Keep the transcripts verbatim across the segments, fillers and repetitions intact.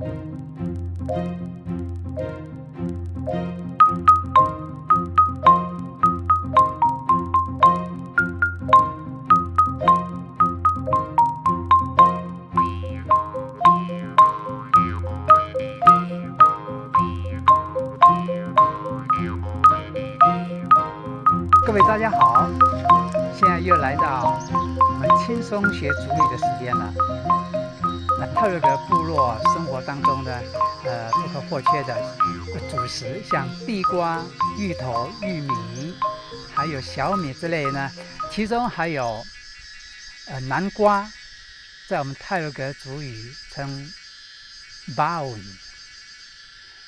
各位大家好，现在又来到我们轻松学族语的时间了。那太魯阁部落生活当中呢，呃，不可或缺的主食，像地瓜、芋头、玉米，还有小米之类呢，其中还有，呃，南瓜，在我们太鲁阁族语称 bawun。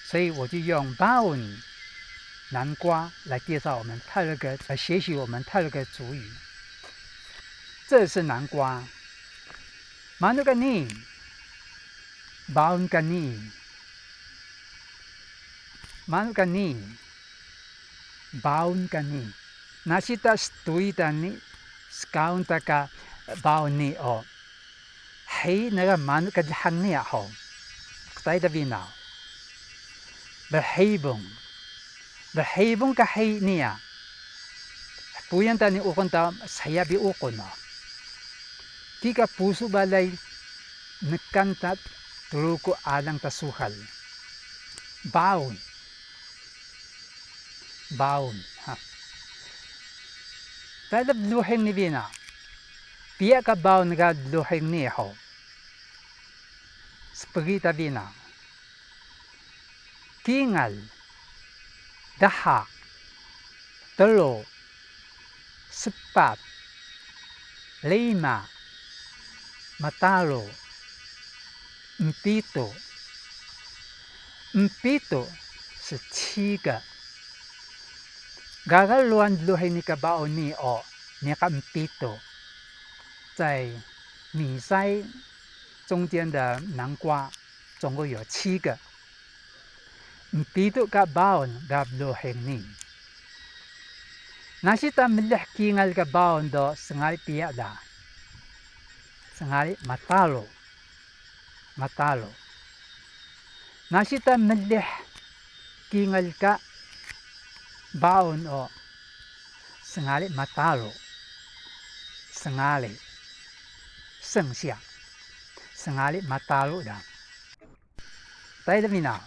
所以我就用 bawun 南瓜来介绍我们太鲁阁，来学习我们太鲁阁族语。这是南瓜。Manu ka nii? Bawun ka nii. Manu ka nii? Bawun ka nii. Nasi ta stuy ta nii, skaun ta ka bawun nii o. Hiyi na ga manu ka lhang niya hug? Qtai ta binaw. Bhibung. Bhibung ka hiyi niya. Hpuyan ta ni uqun ta saya bi uqun o. Kika pusu balay nkan ta Truku alang ta suxal. Bawun. Bawun. Ha. Qtai ta bluhing ni binaw. Piya ka bawun ga bluhing nii hug? Spgi ta binaw. Kingal, dha, tru, spat, rima, mataru, empitu. Empitu, 是七个. Gaga ruwan bluhing nii ka bawun nii o niqan empitu. 在米筛中间的南瓜总共有七个. Empitu ka bawun ga bluhing nii. Nasi ta mlih kingal ka bawun do sngari piya da? Sngari mataru. Mataru. Nasi ta mlih kingal ka bawun o sngari mataru? Sngari. 剩下. Sngari mataru da. Qtai ta binaw.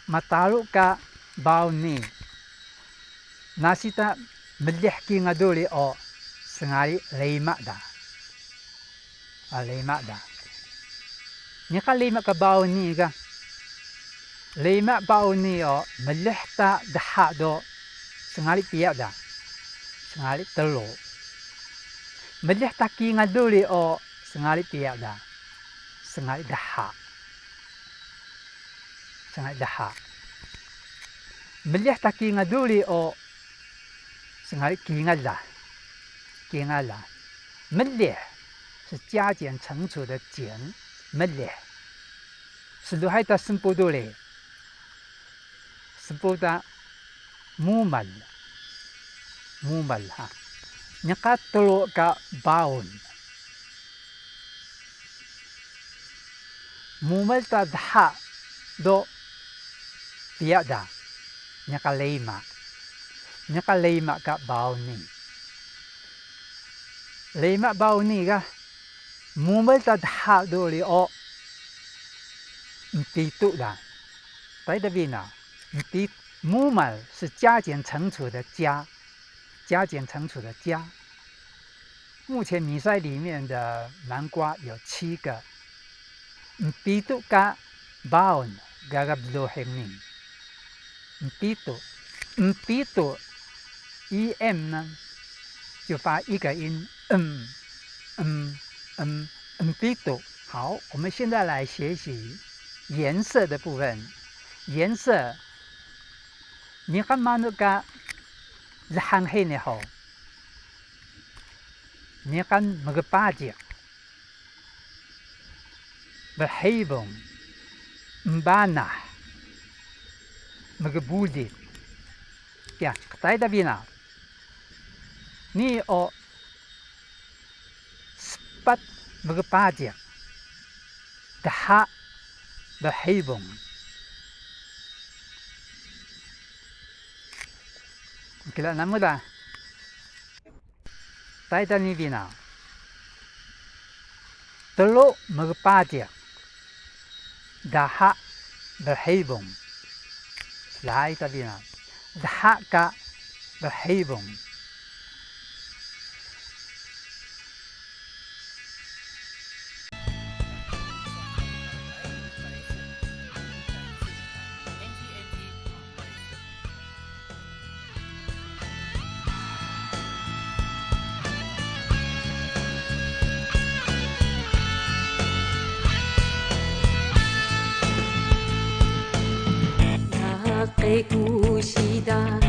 Mataru ka bawun nii. Nasi ta mlih kingal duri o sngari rima da. A, rima da. Niqan rima ka bawun nii ga. Rima bawun nii o mlih ta dha do sngari piya da? Sngari tru. Mlih ta kingal duri o sngari piya da? Sngari dha. Sngari dha. Mlih ta kingal duri o sngari kingal da. Kingal da. Mlih. 是加减乘除的减, mlih. Slluhay ta smpu duri. Smpu ta mumal. Mumal ha. Niqan tru ka bawun. Mumal ta dha do piya da? Niqan rima. Niqan rima ka bawun nii. Rima bawun nii ga mumal ta dha duri o empitu da. Qtai ta binaw. Empi-, mumal 是加减乘除的加, 加减乘除的加. 目前米筛里面的南瓜有七个. Empitu ka bawun gaga bluhing nii. Empitu. Empitu. E M 呢，就发一个音，嗯，嗯，嗯，empitu. 好，我们现在来学习颜色的部分。颜色 Niqan manu ka lhang hini hug? Niqan mgpajiq, bhibung, embanah, mgbulit. Kiya, qtai ta binaw. Nii o spat mgpajiq, dha Bhibung. Kela namu da. Tayta ni binaw. Tru mgpadiq. Dha bhibung. Tayta binaw. Dha ka bhibung. Laqi ku siida